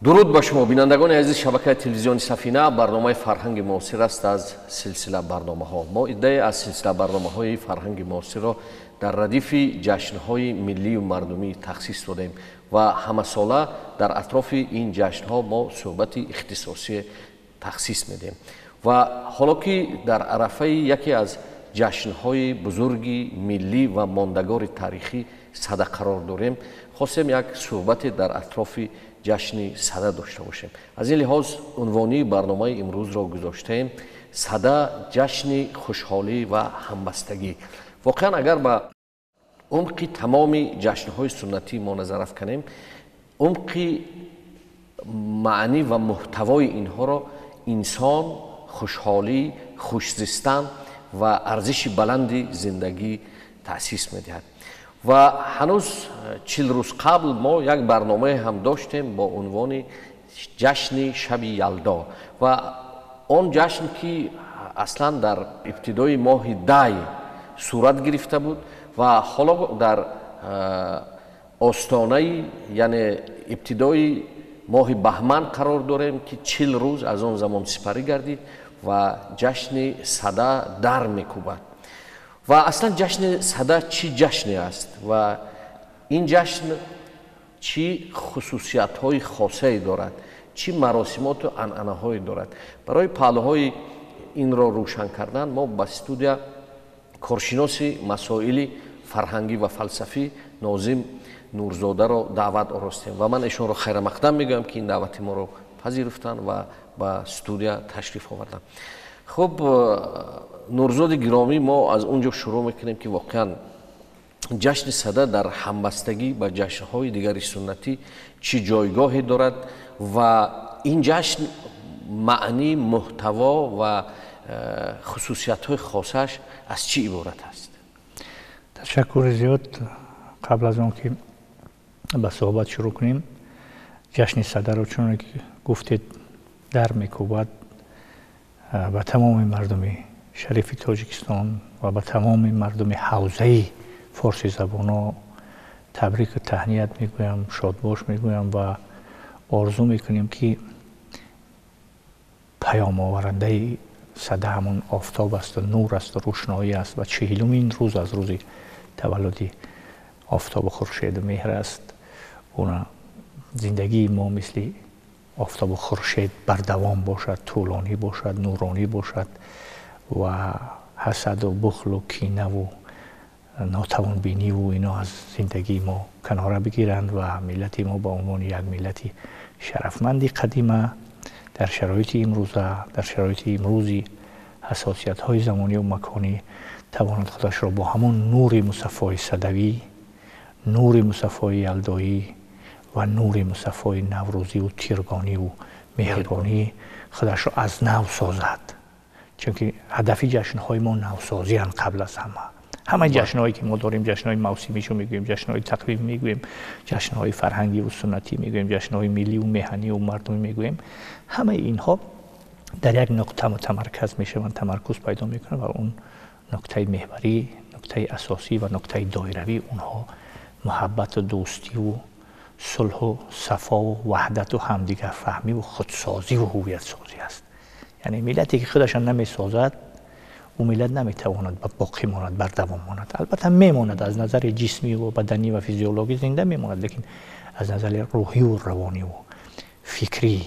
Дуруд ба шумо, бинандагони азиз шабакаи телевизиони Сафина. Барномаи фарҳанги муосир аст аз силсила барномаҳо. Мо иддае аз силсила барномаҳои фарҳанги муосирро дар радифи ҷашнҳои миллию мардумӣ тахсис додем ва ҳамасола дар атрофи ин ҷашнҳо мо суҳбати ихтисосие тахсис медиҳем. Ва ҳоло ки дар арафаи яке аз ҷашнҳои бузурги миллӣ ва мондагори таърихӣ Сада қарор дорем, хостем як суҳбате дар атрофи ҷашни Сада дошта бошем. Аз ин лиҳоз унвонии барномаи имрӯзро гузоштаем «Сада: ҷашни хушҳолӣ ва ҳамбастагӣ». Воқеан, агар ба умқи тамоми ҷашнҳои суннатӣ мо назар афканем, умқи маънӣ ва муҳтавои инҳоро инсон, хушҳолӣ, хушзистан ва арзиши баланди зиндагӣ таъсис медиҳад. Ва ҳанӯз 40 рӯз қабл мо як барномае ҳам доштем бо унвони ҷашни шаби Ялдо, ва он ҷашн, ки аслан дар ибтидои моҳи дай сурат гирифта буд ва ҳоло дар остонаи, яъне ибтидои моҳи баҳман қарор дорем, ки 40 рӯз аз он замон сипарӣ гардид ва ҷашни Сада дар мекӯбад. Ва аслан ҷашни Сада чӣ ҷашне аст ва ин ҷашн чӣ хусусиятҳои хосае дорад, чӣ маросимоту анъанаҳое дорад? Барои паҳлӯҳои инро рӯшан кардан мо ба студия коршиноси масоили фарҳангӣ ва фалсафӣ Нозим Нурзодаро даъват оростем ва ман эшонро хайрамақдам мегӯям, ки ин даъвати моро пазируфтанд ва ба студия ташриф оварданд. Хуб, Нурзоди гиромӣ, мо аз он ҷо шурӯъ мекунем, ки воқеан ҷашни Сада дар ҳамбастагӣ ба ҷашнҳои дигари суннатӣ чӣ ҷойгоҳе дорад ва ин ҷашн маънӣ, муҳтаво ва хусусиятҳои хосааш аз чӣ иборат аст? Ташаккури зиёд. Қабл аз он ки ба суҳбат шурӯъ кунем, ҷашни Садаро, чуноне ки гуфтед, дар мекӯбад, ба тамоми мардуми шарифи Тоҷикистон ва ба тамоми мардуми ҳавзаи форсизабоно табрику таҳният мегӯям, шодбош мегӯям ва орзу мекунем, ки паёмоварандаи Сада ҳамон офтоб асту нур асту рӯшноӣ аст ва 40-умин рӯз аз рӯзи таваллуди офтобу хуршеду меҳр аст. Уна зиндагии мо мисли офтобу хуршед бардавом бошад, тӯлонӣ бошад, нуронӣ бошад ва ҳасаду бухлу кинаву нотавонбиниву ино аз зиндагии мо канора бигиранд ва миллати мо ба унвони як миллати шарафманди қадима дар шароити имрӯза, дар шароити имрӯзи ҳассосиятҳои замонию маконӣ тавонад худашро бо ҳамон нури мусаффои садавӣ, нури мусаффои ялдоӣ ва нури мусаффои наврӯзиву тиргониву меҳргонӣ худашро аз нав созад. Чунки ҳадафи ҷашнҳои мо навсозианд. Қабл аз ҳама, ҳамаи ҷашнҳое ки мо дорем, ҷашнҳои мавсимишо мегӯем, ҷашнҳои тақвимӣ мегӯем, ҷашнҳои фарҳангиву суннатӣ мегӯем, ҷашнҳои милливу меҳаниву мардумӣ мегӯем, ҳамаи инҳо дар як нуқта мутамарказ мешаванд, тамаркуз пайдо мекунанд ва он нуқтаи меҳварӣ, нуқтаи асосӣ ва нуқтаи доиравии онҳо муҳаббату дӯстиву сулҳу сафову ваҳдату ҳамдигарфаҳмиву худсозиву ҳуввиятсозӣ аст. Яъне миллате ки худашро намесозад, ӯ миллат наметавонад боқӣ монад, бардавом монад. Албатта, мемонад, аз назари ҷисмиву баданӣ ва физиологӣ зинда мемонад, лекин аз назари рӯҳиву равониву фикрӣ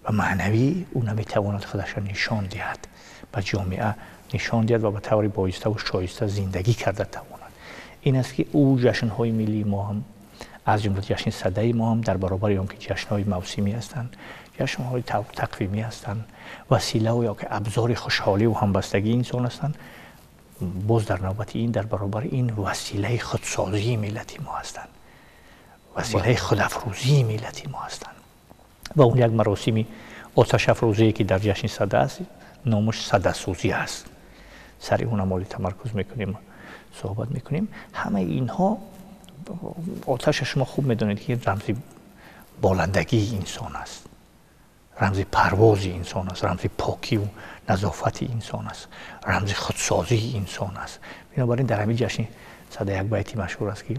ва маънавӣ ӯ наметавонад худашро нишон диҳад, ба ҷомеа нишон диҳад ва ба таври боиставу шоиста зиндагӣ карда тавонад. Ин аст, ки ӯ ҷашнҳои миллии мо ҳам, аз ҷумла ҷашни Садаи мо ҳам, дар баробари он ки ҷашнҳои мавсимӣ ҳастанд, ҷашнҳои тақвимӣ ҳастанд, василаву ё ки абзори хушҳоливу ҳамбастагии инсон ҳастанд, боз дар навбати ин, дар баробари ин, василаи худсозии миллати мо ҳастанд, василаи худафрӯзии миллати мо ҳастанд. Ва он як маросими оташафрӯзие, ки дар ҷашни Сада аст, номаш садасӯзӣ аст, сари он амоли тамаркуз мекунем, суҳбат мекунем. Ҳамаи инҳо, оташа шумо хуб медонед, ки рамзи боландагии инсон аст, рамзи парвози инсон аст, рамзи покиву назофати инсон аст, рамзи худсозии инсон аст. Бинобар ин дар ҳамин ҷашни Сада як байти машҳур аст, ки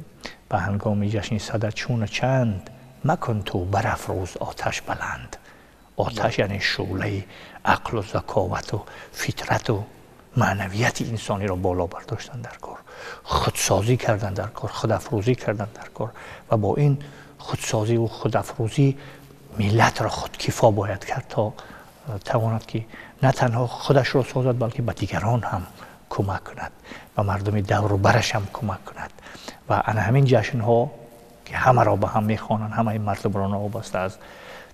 ба ҳангоми ҷашни Сада чуну чанд макун ту барафрӯз оташ баланд. Оташ яъне шӯълаи ақлу заковату фитрату маънавияти инсониро боло бардоштан дар кор, худсозӣ кардан дар кор, худафрӯзӣ кардан дар кор ва бо ин худсозӣ ва худафрӯзӣ миллатро худкифо бояд кард то тавонад ки на танҳо худашро созад, балки ба дигарон ҳам кӯмак кунад, ба мардуми давру бараш ҳам кӯмак кунад. Ва ана ҳамин ҷашнҳо ки ҳамаро ба ҳам мехонанд, ҳамаи мардумро новобаста аз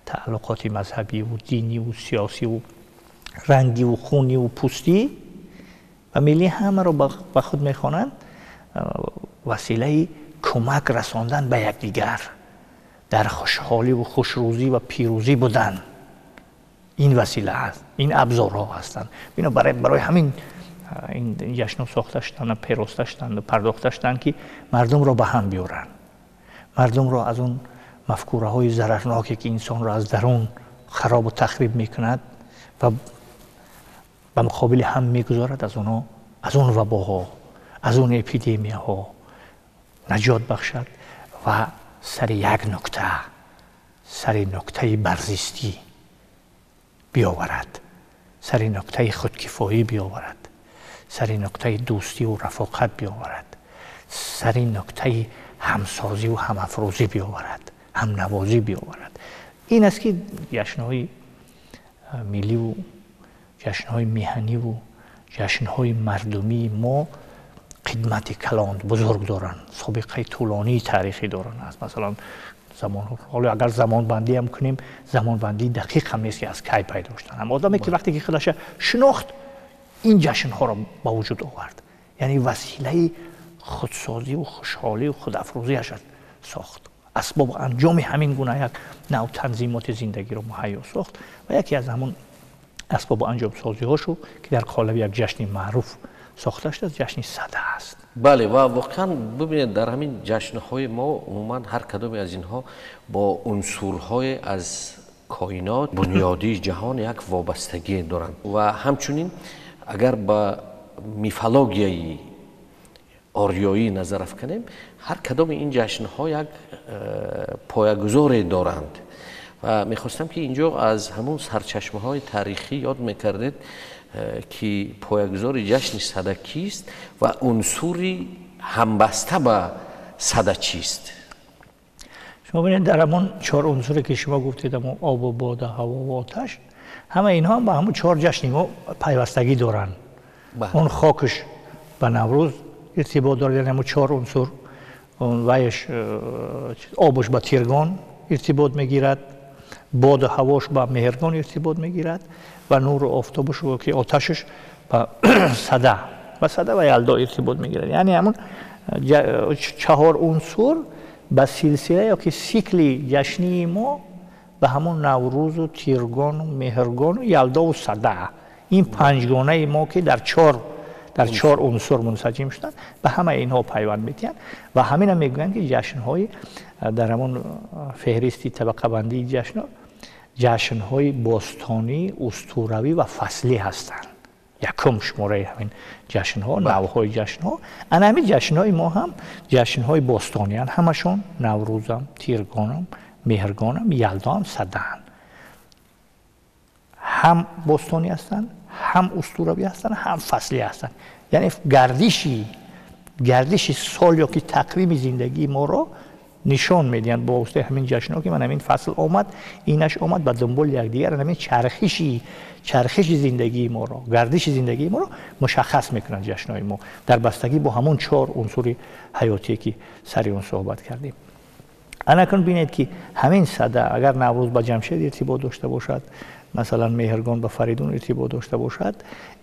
тааллуқоти мазҳабиву диниву сиёсиву рангиву хуниву пӯстӣ ва миллӣ ҳамаро ба худ мехонанд, василаи кӯмак расондан ба якдигар дар хушҳоливу хушрӯзӣ ва пирӯзӣ будан ин васила аст, ин абзорҳо ҳастанд. Бино барои ҳамин ин ҷашнҳо сохта шуданд, пероста шуданд, пардохта шуданд ки мардумро ба ҳам биёранд, мардумро аз он мафкураҳои зарарноке ки инсонро аз дарун харобу тахриб мекунад ва ба муқобили ҳам мегузорад, аз онҳо, аз он вабоҳо, аз он эпидемияҳо наҷот бахшад ва сари як нукта, сари нуктаи барзистӣ биёварад, сари нуктаи худкифоӣ биёварад, сари нуктаи дӯстиву рафоқат биёварад, сари нуктаи ҳамсозиву ҳамафрӯзӣ биёварад, ҳамнавозӣ биёварад. Ин аст ки ҷашнҳои милливу ҷашнҳои меҳаниву ҷашнҳои мардумии мо қидмати калон бузург доранд, собиқаи тӯлонии таърихӣ доранд. Аз масалан замон, ҳоло агар замонбандӣ ҳам кунем, замонбандии дақиқ ҳам нест ки аз кай пайдо шуданд. Аммо одаме ки вақте ки худаша шинохт, ин ҷашнҳоро ба вуҷуд овард, яъне василаи худсозиву хушҳолию худафрӯзиаш сохт, асбобу анҷоми ҳамин гуна як нав танзимоти зиндагиро муҳайё сохт ва яке аз ҳамон асбобу анҷомсозиҳошу ки дар қолаби як ҷашни маъруф сохта шудааст, ҷашни Сада аст. Бале, ва воқеан бибинед, дар ҳамин ҷашнҳои мо умуман ҳар кадоме аз инҳо бо унсурҳое аз коинот, бунёдии ҷаҳон як вобастагӣ доранд ва ҳамчунин агар ба мифологияи ориёӣ назар афканем, ҳар кадоми ин ҷашнҳо як поягузоре доранд ва мехостам ки инҷо аз ҳамун сарчашмаҳои таърихӣ ёд мекардед ки поягузори ҷашни Сада кист ва унсури ҳамбаста ба Сада чист. Шумо бинед, дар ҳамон чор унсуре ки шумо гуфтед, ҳамон обу боду ҳаво ва оташ, ҳама инҳо ба ҳамон чор ҷашни мо пайвастагӣ доранд. Он хокаш ба Наврӯз иртибот дорад, яъне ҳамон чор унсур, он вайш обаш ба Тиргон иртибот мегирад, боду ҳавош ба Меҳргон иртибот мегирад ва нуру офтобаш ки оташаш ба Сада, ба Сада ва Ялдо иртибот мегирад. Яъне ҳамон чаҳор унсур ба силсила ё ки сикли ҷашнии мо ба ҳамон Наврӯзу Тиргону Меҳргону Ялдову Сада, ин панҷгонаи мо ки дар чор унсур мунсаҷим шуданд, ба ҳамаи инҳо пайванд медиҳанд ва ҳамина мегӯянд ки ҷашнҳои дар ҳамон феҳристи табақабандии ҷашнҳо ҷашнҳои бостонӣ, устуравӣ ва фаслӣ ҳастанд. Якум шумораи ҳамин ҷашнҳо, навъҳои ҷашнҳо. Ана ҳамин ҷашнҳои мо ҳам ҷашнҳои бостонианд ҳамашон, Наврӯзам, Тиргонам, Меҳргонам, Ялдоам, Садаанд. Ҳам бостонӣ ҳастанд, ҳам устуравӣ ҳастанд, ҳам фаслӣ ҳастанд. Яъне гардиши сол ё ки тақвими зиндагии моро нишон медиҳанд бо воситаи ҳамин ҷашнҳо ки ман ҳамин фасл омад, инаш омад, ба дунболи якдигар ҳамин чархиши зиндагии моро, гардиши зиндагии моро мушаххас мекунанд ҷашнҳои мо дар бастагӣ бо ҳамон чор унсури ҳаётие ки сари он суҳбат кардем. Анакун бинед ки ҳамин Сада агар Наврӯз ба Ҷамшед иртибот дошта бошад, масалан Меҳргон ба Фаридун иртибот дошта бошад,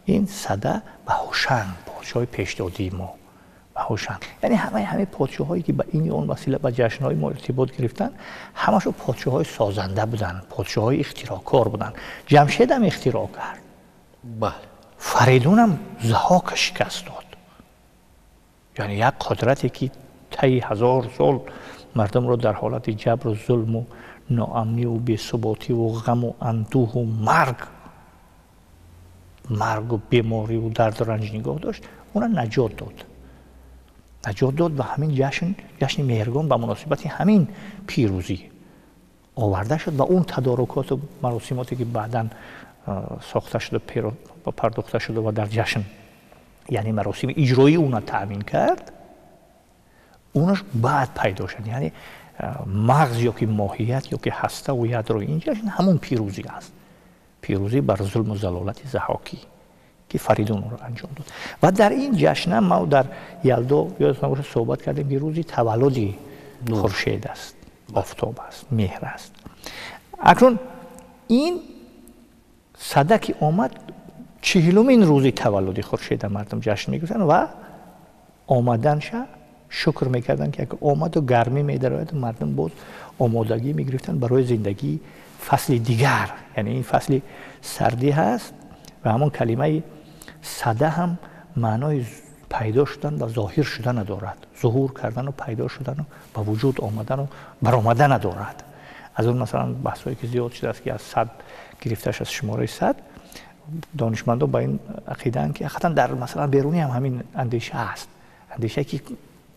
ин Сада ба Ҳушанг, подшоҳи пешдодии мо, ба Ҳушанг. Яъне ҳамаи подшоҳое ки ба ин ё он васила ба ҷашнҳои мо иртибот гирифтанд, ҳамашон подшоҳҳои созанда буданд, подшоҳҳои ихтироъкор буданд. Ҷамшед ҳам ихтироъ кард, Фаридунам Заҳока шикаст дод. Яъне як қудрате ки таи 1000 сол мардумро дар ҳолати ҷабру зулму ноамниву бесуботиву ғаму андӯҳу маргу бемориву дарду ранҷ нигоҳ дошт, она наҷот дод. Наҷот дод ва ҳамин ҷашн, ҷашни Меҳргон ба муносибати ҳамин пирӯзӣ оварда шуд ва он тадорукот ва маросимоте ки баъдан сохта шуд ва пардохта шуд ва дар ҷашн, яъне маросими иҷроии уна таъмин кард, унаш баъд пайдо шуд. Яъне мағз ё ки моҳият ё ки ҳаста ва ядрои ин ҷашн ҳамон пирӯзӣ аст, пирӯзӣ бар зулму залолати Заҳокӣ ки Фаридун онро анҷом дод. Ва дар ин ҷашна мо дар Ялдо ёдатон бошад суҳбат кардем ки рӯзи таваллуди хуршед аст, офтоб аст, меҳр аст. Акнун ин сада ки омад, 40-умин рӯзи таваллуди хуршеда мардум ҷашн мегирифтанд ва омаданша шукр мекарданд ки омаду гармӣ медарояд, мардум боз омодагӣ мегирифтанд барои зиндагии фасли дигар. Яъне ин фасли сардӣ ҳаст ва ҳамон калимаи сада ҳам маънои пайдо шудан ва зоҳир шудана дорад, зуҳур кардану пайдо шудану ба вуҷуд омадану баромадана дорад. Аз он масалан баҳсҳое ки зиёд шудааст ки аз сад гирифташ аз шумораи сад, донишмандон ба ин ақидаанд ки ҳақиқатан дар масалан Берунӣ ҳам ҳамин андеша ҳаст, андешае ки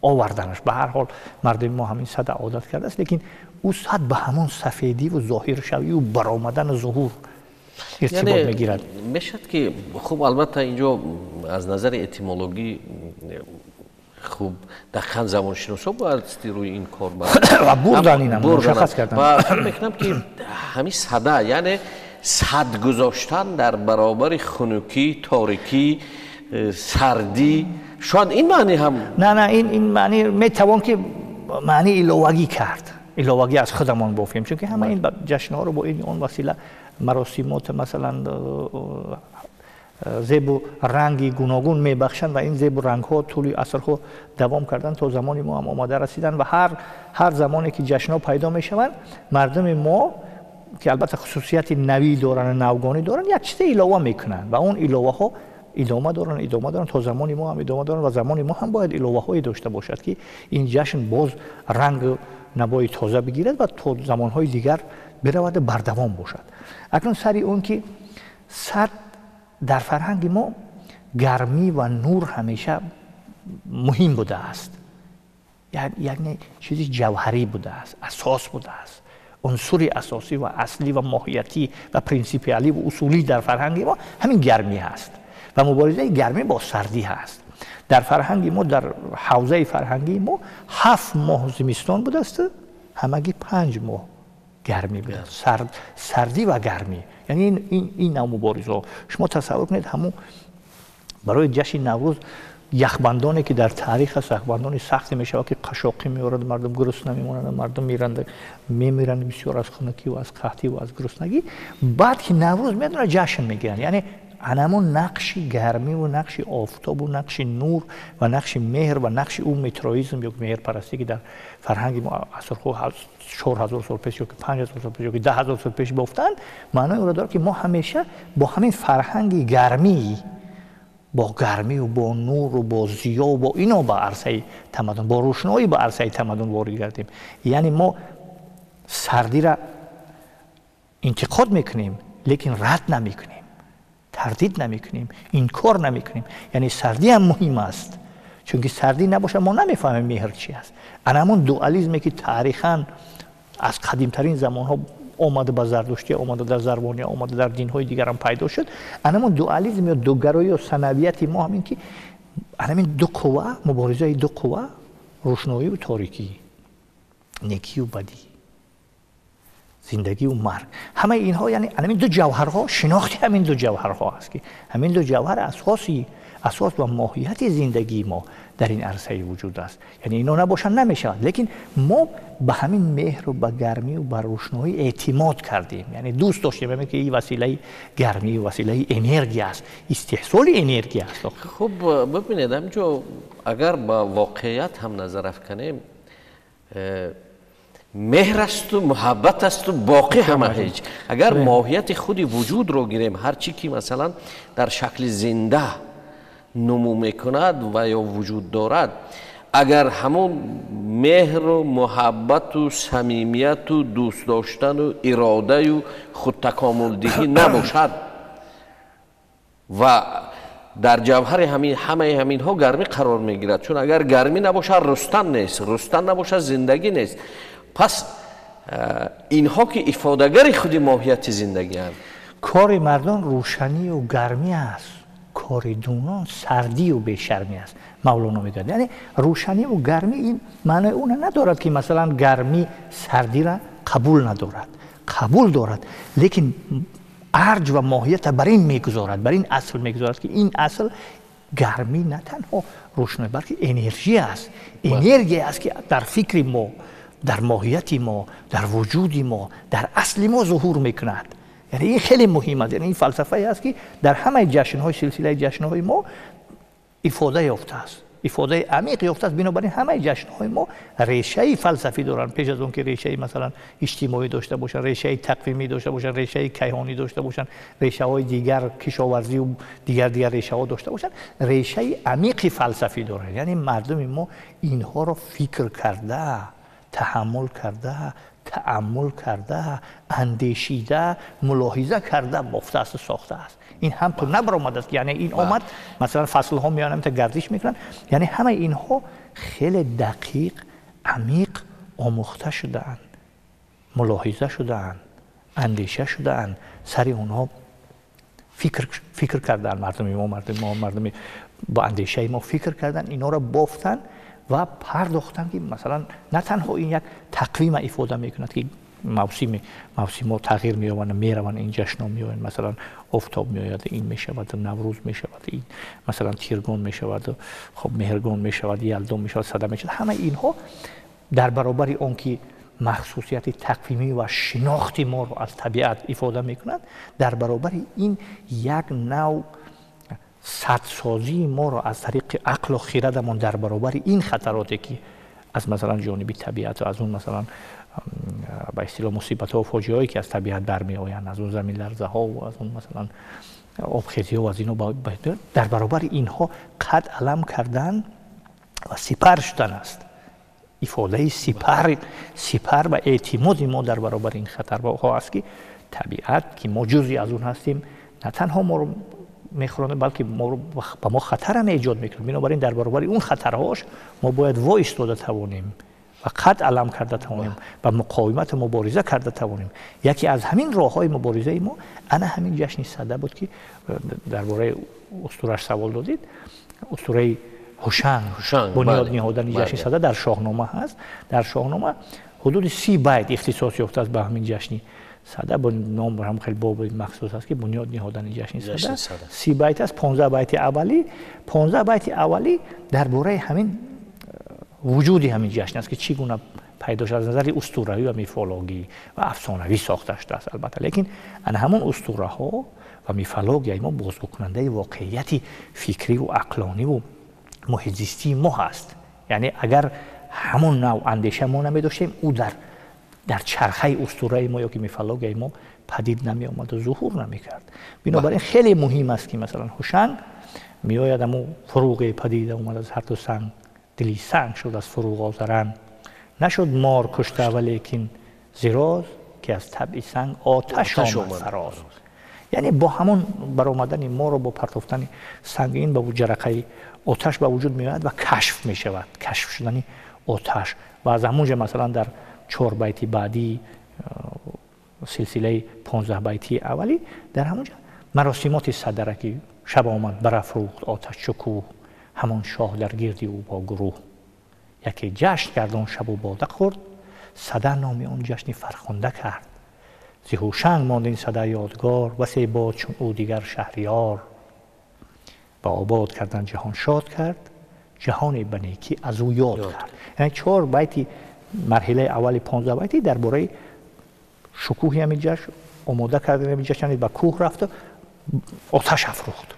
оварданаш ба ҳар ҳол мардуми мо ҳамин сада одат кардааст, лекин ӯ сад ба ҳамон сафедиву зоҳиршавию баромадану зуҳур иртибот мегирад. Мешавад ки хуб, албатта инҷо аз назари этимологӣ хуб дақиқан забоншиносо бояд рӯи ин кор ва бурдан инам мушаххас кардан. Ва фикр мекунам ки ҳамин сада, яъне сад гузоштан дар баробари хунукӣ, торикӣ, сардӣ, шояд ин маъни ҳам не, ин маъни метавон ки маъни иловагӣ кард, иловагӣ аз худамон бофем, чунки ҳама ин ҷашнҳоро бо ин он васила маросимот масалан зебу ранги гуногун мебахшанд ва ин зебу рангҳо тӯли асрҳо давом карданд то замони мо ҳам омада расиданд. Ва ҳар замоне ки ҷашнҳо пайдо мешаванд, мардуми мо ки албатта хусусияти навӣ доранд, навгонӣ доранд, як чизе илова мекунанд ва он иловаҳо идома доранд, идома доранд то замони мо ҳам идома доранд ва замони мо ҳам бояд иловаҳое дошта бошад ки ин ҷашн боз ранг набои тоза бигирад ва то замонҳои дигар биравад ва бардавом бошад. Акнун сари он ки сад дар фарҳанги мо гармӣ ва нур ҳамеша муҳим будааст, яъне чизи ҷавҳарӣ будааст, асос будааст, унсури асосӣ ва аслӣ ва моҳиятӣ ва принсипиалӣ ва усулӣ дар фарҳанги мо ҳамин гармӣ ҳаст ва муборизаи гармӣ бо сардӣ ҳаст. Дар фарҳанги мо, дар ҳавзаи фарҳангии мо 7 моҳ зимистон будааст, ҳамагӣ 5 моҳ гармӣ будааст, сардӣ ва гармӣ. Яъне ин нав муборизаҳо. Шумо тасаввур кунед ҳамун барои ҷашни Наврӯз яхбандоне ки дар таърих аст, яхбандони сахте мешавад ки қашоқӣ меорад, мардум гурусна мемонанд, мардум мемиранд бисёр аз хунукӣ ва аз қаҳтӣ ва аз гуруснагӣ. Баъд ки Наврӯз меояд, ҷашн мегиранд. Яъне анамон нақши гармӣ ва нақши офтобу нақши нур ва нақши меҳр ва нақши ӯ метроизм ё меҳрпарастӣ ки дар фарҳанги мо асрҳо 4000 сол пеш ё ки 5000 сол пеш ё ки 10000 сол пеш бофтанд, маънои онро дорад ки мо ҳамеша бо ҳамин фарҳанги гармӣ, бо гармӣ ва бо нур ва бо зиё бо ино ба арсаи тамаддун, бо рӯшноӣ ба арсаи тамаддун ворид гардем. Яъне мо сардиро интиқод мекунем, лекин рад намекунем, тардид намекунем, инкор намекунем. Яъне сардӣ ҳам муҳим аст, чунки сардӣ набошад мо намефаҳмем меҳр чи аст. Ана ҳамон дуализме ки таърихан аз қадимтарин замонҳо омада ба Зардуштия, омада дар Зарвония, омада дар динҳои дигарам пайдо шуд. Ана ҳамон дуализм ё дугароӣ ё санавияти мо ҳамин ки ана ҳамин ду қувва, муборизаи ду қувва, рӯшноӣ ва торикӣ, некию бадӣ, зиндагӣ ва марг, ҳамаи инҳо яъне ҳамин ду ҷавҳарҳо, шинохти ҳамин ду ҷавҳарҳо аст ки ҳамин ду ҷавҳар асос ва моҳияти зиндагии мо дар ин арсаи вуҷуд аст. Яъне ино набошанд намешавад, лекин мо ба ҳамин меҳру ба гармӣ ва ба рӯшноӣ эътимод кардем, яъне дӯст доштем ки ин василаи гармӣ, василаи энергия аст, истеҳсоли энергия аст. Хуб, бибинед, ҳаминҷо агар ба воқеият ҳам назар афканем, меҳр асту муҳаббат асту боқӣ ҳама ҳеҷ. Агар моҳияти худи вуҷудро гирем, ҳар чӣ ки масалан дар шакли зинда нумӯ мекунад ва ё вуҷуд дорад, агар ҳамон меҳру муҳаббату самимияту дӯст доштану иродаю худтакомулдиҳӣ набошад ва дар ҷавҳари ҳамаи ҳаминҳо гармӣ қарор мегирад, чун агар гармӣ набошад рустан нест, рустан набошад зиндагӣ нест. Пас Инҳо ки ифодагари худи моҳияти зиндагианд. Кори мардон рӯшанию гармӣ аст, кори дунон сардию бешармӣ аст, Мавлоно мегӯяд. Яъне рӯшаниву гармӣ ин маънои она надорад, ки масалан гармӣ сардиро қабул надорад, қабул дорад, лекин арҷ ва моҳията бар ин мегузорад, бар ин асл мегузорад, ки ин асл гармӣ на танҳо рӯшноӣ, балки энергия аст, энергия аст, ки дар фикри мо, дар моҳияти мо, дар вуҷуди мо, дар асли мо зуҳур мекунад. Яъне ин хеле муҳим аст. Яъне ин фалсафае аст, ки дар ҳамаи ҷашнҳои силсилаи ҷашнҳои мо ифода ёфтааст, ифодаи амиқ ёфтааст. Бинобар ин ҳамаи ҷашнҳои мо решаи фалсафӣ доранд, пеш аз он ки решаи масалан иҷтимоӣ дошта бошанд, решаи тақвимӣ дошта бошанд, решаи кайҳонӣ дошта бошанд, решаҳои дигар кишоварзию дигар дигар решаҳо дошта бошанд, решаи амиқи фалсафӣ доранд. Яъне мардуми мо инҳоро фикр карда, таҳаммул карда, таъаммул карда, андешида, мулоҳиза карда бофтааст, сохтааст. Ин ҳам ту набаромадааст, яъне ин омад, масалан фаслҳо меоянд, гардиш мекунанд, яъне ҳамаи инҳо хеле дақиқ, амиқ омӯхта шудаанд, мулоҳиза шудаанд, андеша шудаанд, сари онҳо фикр кардаанд. Мардуми мо, мардуми бо андешаи мо фикр карданд, инҳоро бофтанд ва пардохтанд, ки масалан на танҳо ин як тақвима ифода мекунад, ки мавсимҳо тағйир меёбанд, мераванд, ин ҷашнҳо меоянд, масалан офтоб меояд, ин мешавад, Наврӯз мешавад, ин масалан Тиргон мешавад, хоб Меҳргон мешавад, Ялдо мешавад, Сада мешавад. Ҳамаи инҳо дар баробари он ки махсусияти тақвимӣ ва шинохти моро аз табиат ифода мекунад, дар баробари ин як нав садсозии моро аз тариқи ақлу хирадамон дар баробари ин хатароте, ки аз масалан ҷониби табиат ва аз он масалан ба истилоҳ мусибатҳо ва фоҷиаҳое, ки аз табиат бармеоянд, аз он заминларзаҳо ва аз он масалан обхезиҳо ва аз инҳо, дар баробари инҳо қад алам кардан ва сипар шудан аст. Ифодаи сипар ва эътимоди мо дар баробари ин хатарҳо аст, ки табиат, ки мо ҷузъи аз он ҳастем, на танҳо моро мехӯронад, балки ба мо хатарам эҷод мекунад. Бинобар ин дар баробари он хатарҳош мо бояд воистода тавонем ва қад алам карда тавонем ва муқовимату мубориза карда тавонем. Яке аз ҳамин роҳҳои муборизаи мо ана ҳамин ҷашни Сада буд, ки дар бораи устураш савол додид. Устураи Ҳушанг, бунёд ниҳодани ҷашни Сада дар Шоҳнома ҳаст. Дар Шоҳнома ҳудуди 30 байт ихтисос ёфтааст ба ҳамин ҷашни Сада. Бо ном ҳам хеле боби махсус аст, ки бунёд ниҳодани ҷашни Сада 30 байт аст. 15 байти аввалӣ, 15 байти аввалӣ дар бораи ҳамин вуҷуди ҳамин ҷашн аст, ки чӣ гуна пайдо шуд аз назари устуравӣ ва мифологӣ ва афсонавӣ сохта шудааст албатта, лекин ана ҳамон устураҳо ва мифологияи мо бозгӯкунандаи воқеияти фикриву ақлониву муҳитзистии мо ҳаст. Яъне агар ҳамон нав андеша мо намедоштем, ӯ дар чархаи устураи мо ё ки мифологияи мо падид намеомаду зуҳур намекард. Бинобар ин хеле муҳим аст, ки масалан Ҳушанг меояд, амо фуруғе падида омад аз ҳарду санг, дили санг шуд аз фуруғ озаранг, нашуд мор кушта валекин зироз, ки аз табъи санг оташ омад фароз. Яъне бо ҳамон баромадани моро, бо партофтани санг, ин ба ҷарақаи оташ ба вуҷуд меояд ва кашф мешавад, кашф шудани оташ. Ва аз ҳамон ҷа масалан дар 4 байти баъдии силсилаи 15 байтии аввалӣ дар ҳамон ҷа маросимоти Садара, ки шаб омад барафрӯхт оташ чу кӯҳ, ҳамон шоҳ дар гирди ӯ бо гурӯҳ, яке ҷашн кард он шабу бода хӯрд, Сада номи он ҷашни фархунда кард. Зи Ҳушанг монд ин Сада ёдгор, васе бод чун ӯ дигар шаҳриёр. Ба обод кардан ҷаҳон шод кард, ҷаҳоне ба некӣ аз ӯ ёд кард. Яъне 4 байти марҳилаи аввали 15 байтӣ дар бораи шукӯҳи ҳамин ҷашн, омода кардани ҳамин ҷашн, ба кӯҳ рафту оташ афрӯхт,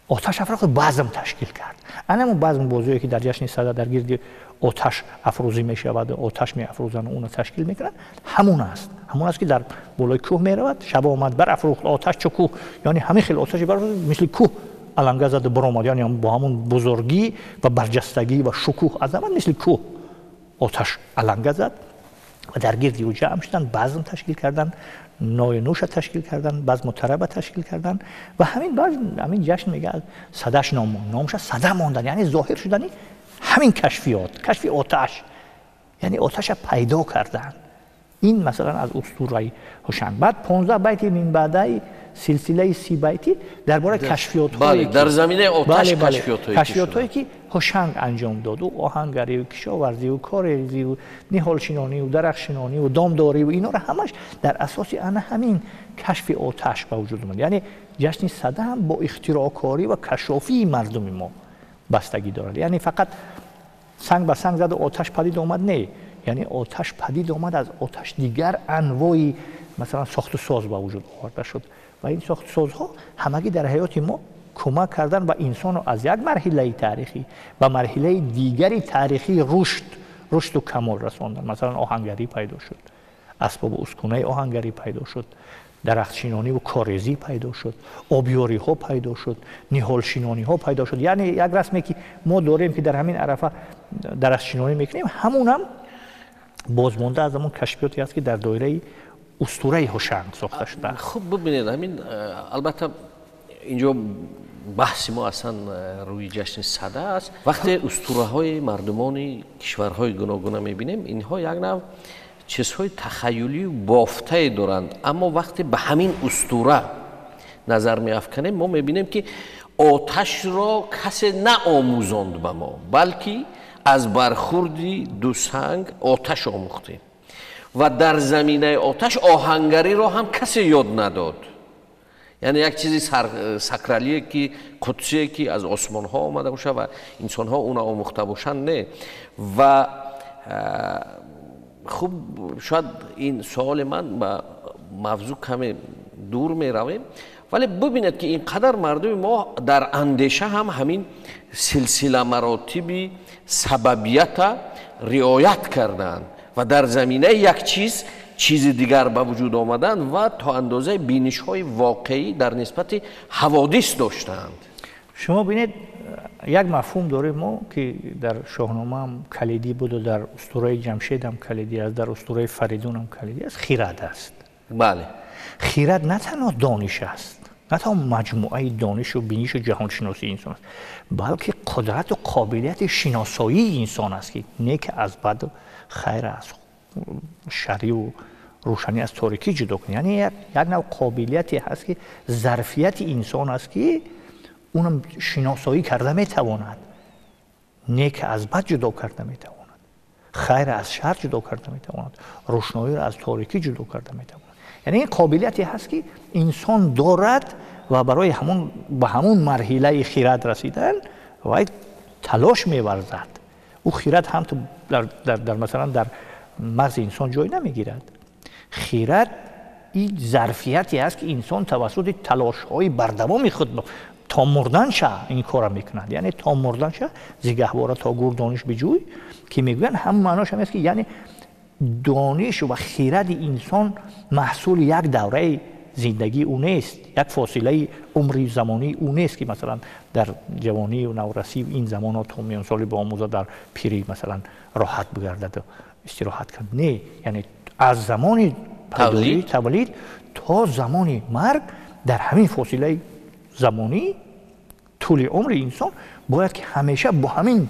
оташ афрӯхт, базм ташкил кард. Ана ҳамон базм бозие, ки дар ҷашни Сада дар гирди оташ афрӯзӣ мешавад, оташ меафрӯзанд, онро ташкил мекунанд, ҳамон аст. Ҳамон аст, ки дар болои кӯҳ меравад, шаб омад барафрӯхт оташ чу кӯҳ, яъне ҳамин хел оташе барафрӯхт, мисли кӯҳ аланга зада баромад, яъне бо ҳамон бузургӣ ва барҷастагӣ ва шукӯҳ азамат мисли кӯҳ оташ аланга зад ва дар гирди ӯ ҷамъ шуданд, базм ташкил карданд, ной нӯша ташкил карданд, базму тараба ташкил карданд ва ҳамин базм, ҳамин ҷашн мегӯяд Садаш ном монд, номша Сада мондан, яъне зоҳир шудани ҳамин кашфиёт, кашфи оташ, яъне оташа пайдо кардан. Ин масалан аз устураи Ҳушанг. Баъд 15 байти минбаъдаи силсилаи 30 байтӣ дар бораи кашфиётҳое дар заминаи оташ, кашфиётҳое ки Ҳушанг анҷом дод, ӯ оҳангарию кишоварзию корезию ниҳолшинонию дарахтшинонию домдорию инҳоро ҳамаш дар асоси ана ҳамин кашфи оташ ба вуҷуд омад. Яъне ҷашни Сада ҳам бо ихтироъкорӣ ва кашофии мардуми мо бастагӣ дорад. Яъне фақат санг ба санг заду оташ падид омад, не, яъне оташ падид омад, аз оташ дигар анвои масалан сохту соз ба вуҷуд оварда шуд ва ин сохтусозҳо ҳамагӣ дар ҳаёти мо кӯмак кардан ба инсонро аз як марҳилаи таърихӣ ба марҳилаи дигари таърихии рушду камол расондан. Масалан оҳангарӣ пайдо шуд, асбобу ускунаи оҳангарӣ пайдо шуд, дарахтшинонӣ ва корезӣ пайдо шуд, обёриҳо пайдо шуд, ниҳолшинониҳо пайдо шуд. Яъне як расме ки мо дорем ки дар ҳамин арафа дарахтшинонӣ мекунем, ҳамунам бозмонда аз ҳамон кашфиёте аст ки дар доираи устураи Ҳушанг сохта шудааст. Хуб, бибинед, ҳамин албатта инҷо баҳси мо аслан рӯи ҷашни Сада аст. Вақте устураҳои мардумони кишварҳои гуногуна мебинем, инҳо як нав чизҳои тахаюлию бофтае доранд, аммо вақте ба ҳамин устура назар меафканем, мо мебинем ки оташро касе наомӯзонд ба мо, балки аз бархурди ду санг оташ омӯхтем ва дар заминаи оташ оҳангариро ҳам касе ёд надод. Яъне як чизи сакралие ки қудсие ки аз осмонҳо омада бошад ва инсонҳо уна омӯхта бошанд, не. Ва хуб, шояд ин суоли ман ба мавзӯъ каме дур меравем, вале бибинед ки ин қадар мардуми мо дар андеша ҳам ҳамин силсила маротиби сабабията риоят кардаанд ва дар заминаи як чиз чизи дигар ба вуҷуд омаданд ва то андозаи бинишҳои воқеӣ дар нисбати ҳаводис доштаанд. Шумо бинед, як мафҳум дорем мо ки дар Шоҳнома ҳам калидӣ буду, дар устураи Ҷамшед ҳам калидӣ аст, дар устураи Фаридун ҳам калидӣ аст, хирад аст. Бале, хирад на танҳо дониш аст, на танҳо маҷмӯаи донишу бинишу ҷаҳоншиносии инсон аст, балки қудрату қобилияти шиносоии инсон аст ки нек аз баду хайр аз шарриву рӯшанӣ аз торикӣ ҷудо кунад. Яъне як нав қобилияте ҳаст ки зарфияти инсон аст ки унам шиносоӣ карда метавонад, нек аз бад ҷудо карда метавонад, хайр аз шар ҷудо карда метавонад, рӯшноиро аз торикӣ ҷудо карда метавонад. Яъне ин қобилияте ҳаст ки инсон дорад ва барои ҳамон ба ҳамон марҳилаи хирад расидан вай талош меварзад. Ӯ хирад ҳам дар масалан дар мағзи инсон ҷой намегирад. Хирад ин зарфияте аст ки инсон тавассути талошҳои бардавоми худ то мурданша ин корро мекунад. Яъне то мурданша зи гаҳвора то гур дониш биҷӯй, ки мегӯянд ҳам маънош ҳам аст ки яъне дониш ва хиради инсон маҳсули як давраи зиндагии ӯ нест, як фосилаи умри замонии ӯ нест ки масалан дар ҷавонию наврасӣ ин замонҳо то миёнсолӣ биомӯзад, дар пирӣ масалан роҳат бигардад, истироҳат кунад. Не, яъне аз замони пайдоӣ тавлид то замони марг дар ҳамин фосилаи замонӣ тӯли умри инсон бояд ки ҳамеша бо ҳамин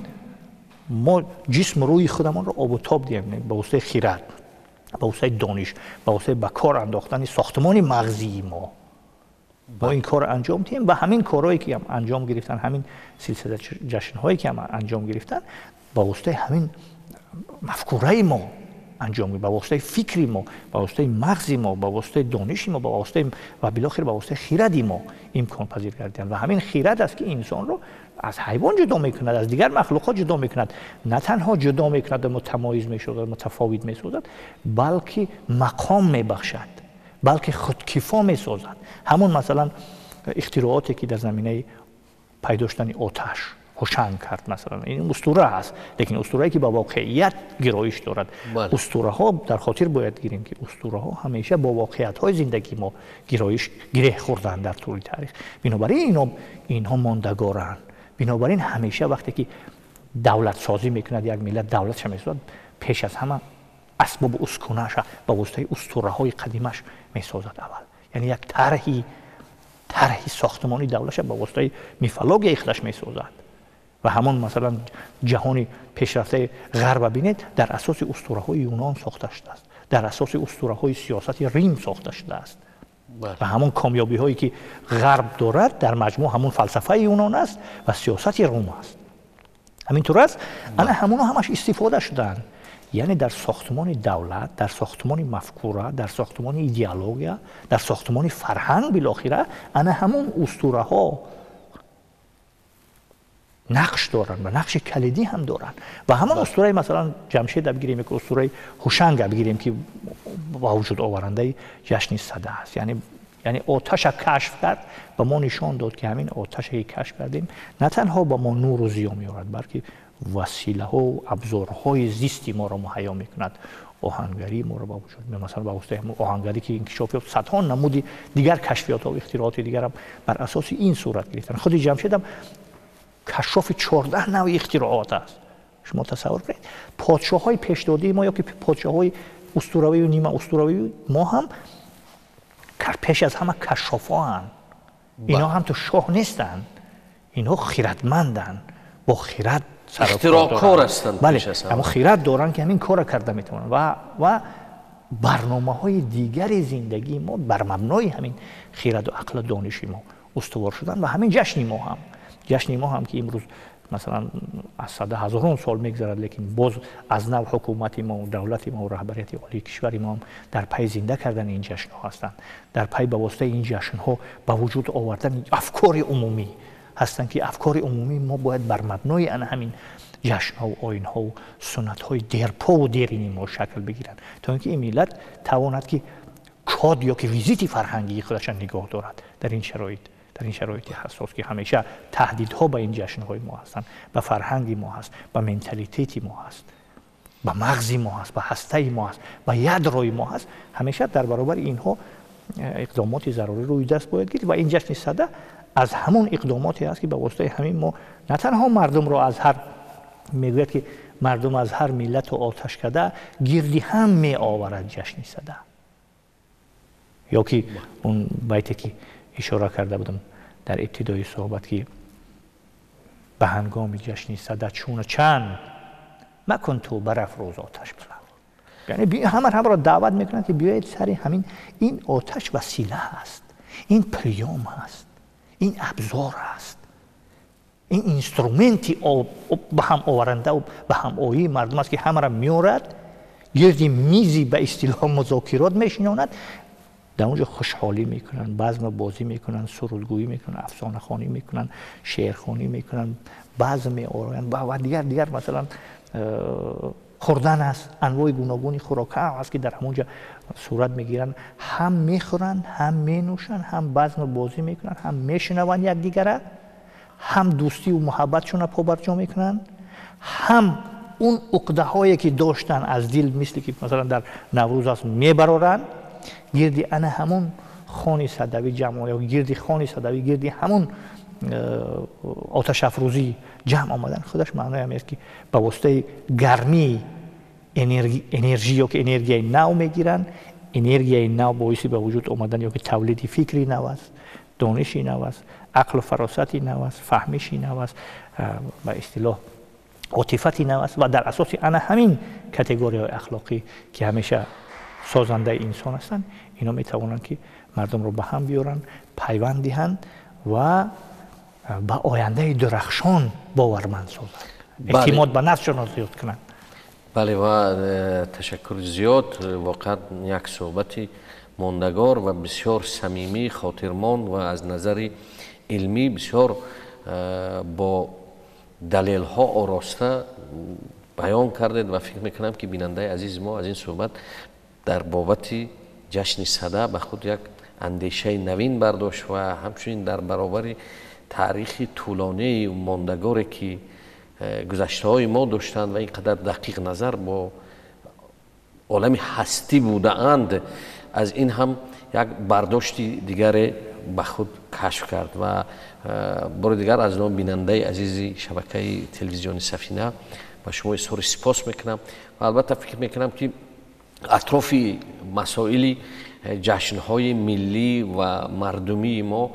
мо ҷисму рӯҳи худамонро обу тоб диҳем ба воситаи хирад, ба воситаи дониш, ба воситаи ба кор андохтани сохтмони мағзии мо. Мо ин корро анҷом диҳем ва ҳамин корҳое ки ҳам анҷом гирифтан, ҳамин силсила ҷашнҳое ки ҳам анҷом гирифтан, ба воситаи ҳамин мафкураи мо анҷом гирифт, ба воситаи фикри мо, ба воситаи мағзи мо, ба воситаи дониши мо, ба воситаи ва билохир ба воситаи хиради мо имконпазир гардиданд. Ва ҳамин хирад аст ки инсонро аз ҳайвон ҷудо мекунад, аз дигар махлуқот ҷудо мекунад. На танҳо ҷудо мекунад ва мутамоиз мешавад, мутафовит месозад, балки мақом мебахшад, балки худкифо месозад. Ҳамон масалан ихтироате ки дар заминаи пайдо шудани оташ Ҳушанг кард, масалан ин устура аст, лекин устурае ки ба воқеият гироиш дорад. Устураҳо дар хотир бояд гирем ки устураҳо ҳамеша бо воқеиятҳои зиндагии мо гироиш гиреҳ хӯрданд дар тӯли таърих. Бинобар ин инҳо мондагоранд. Бинобар ин ҳамеша вақте ки давлатсозӣ мекунад, як миллат давлатша месозад, пеш аз ҳама асбобу ускунаша ба воситаи устураҳои қадимаш месозад аввал. Яъне як тарҳи сохтмонии давлатша ба воситаи мифологияи худаш месозад. Ва ҳамон масалан ҷаҳони пешрафтаи ғарба бинед, дар асоси устураҳои юнон сохта шудааст, Дар асоси устураҳои сиёсати Рим сохта шудааст. Ва ҳамон комёбиҳое ки Ғарб дорад, дар маҷмӯъ ҳамон фалсафаи Юнон аст ва сиёсати Рум аст. Ҳаминтур аст, ана ҳамонҳо ҳамаш истифода шуданд. Яъне дар сохтмони давлат, дар сохтмони мафкура, дар сохтмони идеология, дар сохтмони фарҳанг билохира ана ҳамон устураҳо нақш доранд ва нақши калидӣ ҳам доранд. Ва ҳамон устураи масалан Ҷамшеда бигирем, ки устураи Ҳушанга бигирем, ки ба вуҷуд оварандаи ҷашни Сада аст. Яъне оташа кашф кард ва мо нишон дод, ки ҳамин оташе ки кашф кардем на танҳо ба мо нуру зиё меорад, балки василаҳо ва абзорҳои зисти моро муҳайё мекунад. Оҳангарии моро ба вуҷуд меорад. Масалан, ба воситаи ҳамон оҳангарӣ ки инкишоф ёфт, садҳо намуди дигар кашфиётҳо ва ихтироъоти дигарам бар асоси ин сурат гирифтанд. Худи Ҷамшедам кашшофи 14 навъи ихтироот аст. Шумо тасаввур кунед, подшоҳҳои пешдодии мо ё ки подшоҳҳои устуравию нимаустуравии мо ҳам пеш аз ҳама кашшофоанд. Инҳо ҳам ту шоҳ нестанд, инҳо хиратманданд, бо хират ихтироъкор ҳастанд. Бале, аммо хират доранд, ки ҳамин корро карда метавонанд. Ва барномаҳои дигари зиндагии мо бар мабнои ҳамин хираду ақлу дониши мо устувор шуданд. Ва ҳамин ҷашни мо ҳам ки имрӯз масалан аз сада ҳазорон сол мегзарад, лекин боз аз нав ҳукумати мо, давлати мо, раҳбарияти олии кишвари мо ҳам дар пайи зинда кардани ин ҷашнҳо ҳастанд, дар пайи ба воситаи ин ҷашнҳо ба вуҷуд овардани афкори умумӣ ҳастанд, ки афкори умумии мо бояд бар мабнои ана ҳамин ҷашнҳову оинҳову суннатҳои дерпову дерини мо шакл бигиранд, то ин ки ин миллат тавонад, ки код ё ки визити фарҳангии худаша нигоҳ дорад дар ин шароити ҳассос, ки ҳамеша таҳдидҳо ба ин ҷашнҳои мо ҳастанд, ба фарҳанги мо ҳаст, ба менталитети мо ҳаст, ба мағзи мо ҳаст, ба ҳастаи мо ҳаст, ба ядрои мо ҳаст. Ҳамеша дар баробари инҳо иқдомоти зарурӣ рӯи даст бояд гирифт. Ва ин ҷашни Сада аз ҳамон иқдомоте аст, ки ба воситаи ҳамин мо на танҳо мардумро аз ҳар, мегӯяд ки мардум аз ҳар миллату оташкада гирди ҳам меоварад ҷашни Сада. Ё ки он байте ки ишора карда будам дар ибтидои суҳбат, ки ба ҳангоми ҷашни Сада чуну чанд макун ту барафрӯз оташ баланд. Яъне ҳама ҳамро даъват мекунанд, ки биёед сари ҳамин. Ин оташ васила аст, ин приём аст, ин абзор аст, ин инструменти ба ҳам оварандаву ба ҳамоии мардум аст, ки ҳамаро меорад, гирди мизи ба истилоҳ музокирот мешинонад, дар он ҷо хушҳолӣ мекунанд, базму бозӣ мекунанд, сурудгӯӣ мекунанд, афсонахонӣ мекунанд, шеърхонӣ мекунанд, базм меороянд ва дигар дигар. Масалан, хӯрдан аст, анвои гуногуни хӯрокҳо аст, ки дар ҳамон ҷо сурат мегиранд. Ҳам мехӯранд, ҳам менӯшанд, ҳам базму бозӣ мекунанд, ҳам мешунаванд якдигара, ҳам дӯстию муҳаббатшонро побарҷо мекунанд, ҳам он уқдаҳое ки доштанд аз дил, мисли ки масалан дар Наврӯз аст, мебароранд. Гирди ана ҳамон хони садавӣ ҷамъ ё гирди хони садавӣ, гирди ҳамон оташафрӯзӣ ҷамъ омадан худаш маънои ҳамин аст, ки ба воситаи гармии энержӣ ё ки энергияи нав мегиранд. Энергияи нав боиси ба вуҷуд омадан ё ки тавлиди фикри нав аст, дониши нав аст, ақлу фаросати нав аст, фаҳмиши нав аст, ба истилоҳ отифати нав аст. Ва дар асоси ана ҳамин категорияҳои ахлоқӣ, ки ҳамеша созандаи инсон ҳастанд, инҳо метавонанд, ки мардумро ба ҳам биёранд, пайванд диҳанд ва ба ояндаи дурахшон боварманд созанд, эътимод ба нафсшонро зиёд кунанд. Бале, ва ташаккури зиёд. Воқеан як суҳбати мондагор ва бисёр самимӣ, хотирмон ва аз назари илмӣ бисёр бо далелҳо ороста баён кардед. Ва фикр мекунам, ки бинандаи азизи мо аз ин суҳбат дар бобати ҷашни Сада ба худ як андешаи навин бардошт ва ҳамчунин дар баробари таърихи тӯлонии мондагоре, ки гузаштаҳои мо доштанд ва ин қадар дақиқ назар бо олами ҳастӣ будаанд, аз ин ҳам як бардошти дигаре ба худ кашф кард. Ва бори дигар аз номи бинандаи азизи шабакаи телевизиони Сафина ба шумо изҳори сипос мекунам. Ва албатта фикр мекунам, ки атрофи масоили ҷашнҳои миллӣ ва мардумии мо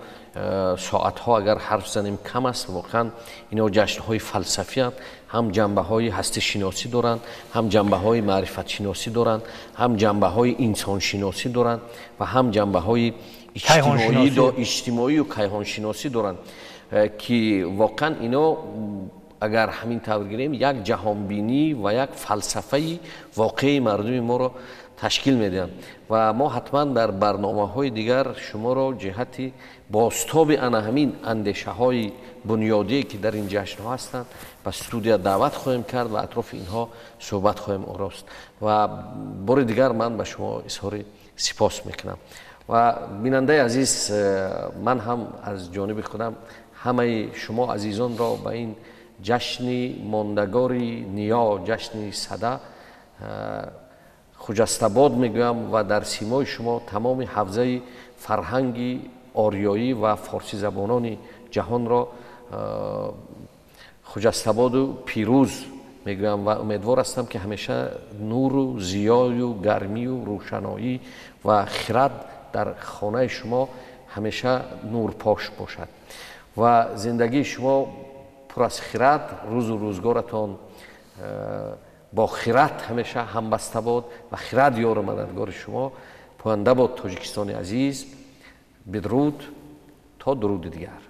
соатҳо агар ҳарф занем, кам аст. Воқеан инҳо ҷашнҳои фалсафианд. Ҳам ҷанбаҳои ҳастишиносӣ доранд, ҳам ҷанбаҳои маърифатшиносӣ доранд, ҳам ҷанбаҳои инсоншиносӣ доранд ва ҳам ҷанбаҳои иҷтимоию кайҳоншиносӣ доранд, ки воқеан ино агар ҳамин тавр гирем, як ҷаҳонбинӣ ва як фалсафаи воқеии мардуми моро ташкил медиҳанд. Ва мо ҳатман дар барномаҳои дигар шуморо ҷиҳати бозтоби ана ҳамин андешаҳои бунёдие, ки дар ин ҷашнҳо ҳастанд, ба студия даъват хоҳем кард ва атрофи инҳо суҳбат хоҳем орост. Ва бори дигар ман ба шумо изҳори сипос мекунам. Ва бинандаи азиз, ман ҳам аз ҷониби худам ҳамаи шумо азизонро ба ин ҷашни мондагори ниё, ҷашни Сада хуҷастабод мегӯям ва дар симои шумо тамоми ҳавзаи фарҳанги ориёӣ ва форсизабонони ҷаҳонро хуҷастабоду пирӯз мегӯям ва умедвор ҳастам, ки ҳамеша нуру зиёю гармию рӯшаноӣ ва хирад дар хонаи шумо ҳамеша нурпош бошад ва зиндагии шумо пур аз хирад, рӯзу рӯзгоратон бо хирад ҳамеша ҳамбаста бод ва хирад ёру мададгори шумо. Поянда бод Тоҷикистони азиз. Бидруд, то дуруди дигар.